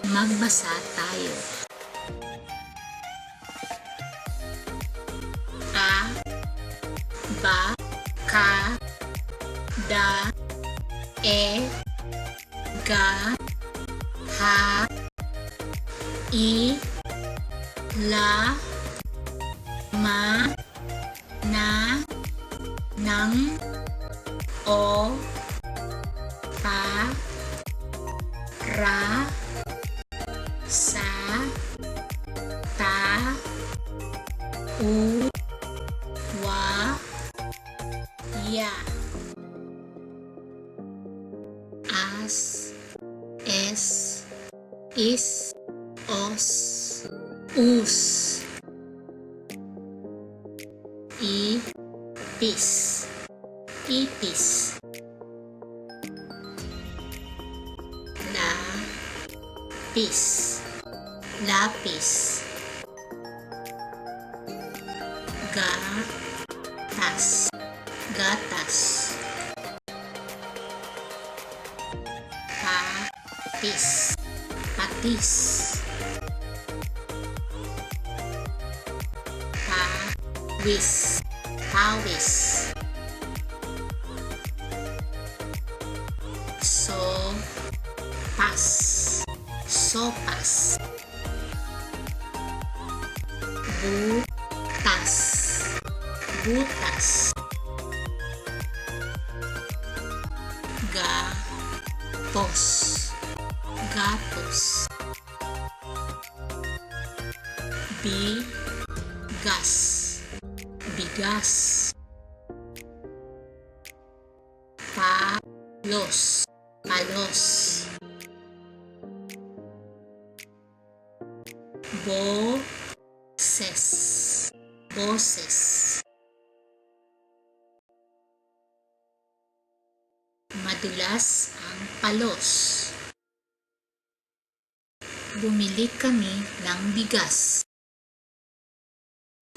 Magbasa tayo. A, ba, ka, da, e, ga, ha, i, la, ma, na, nang, o, pa, ra, sa, ta, u, wa, ya. As, es, is, os, us. I, pis, ipis. La, pis, lapis. Ga, tas, gatas. Pa, tis, patis. Pa, wis, pawis. So, pas, sopas. Butas, butas. Ga, tos, gatos. Bi, gas, bigas. Pa, los, palos. Bo, ses, boses. Madulas ang palos. Bumili kami ng bigas.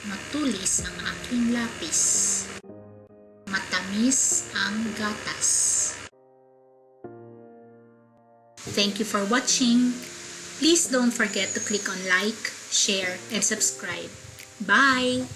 Matulis ang aking lapis. Matamis ang gatas. Thank you for watching. Please don't forget to click on like, share, and subscribe. Bye!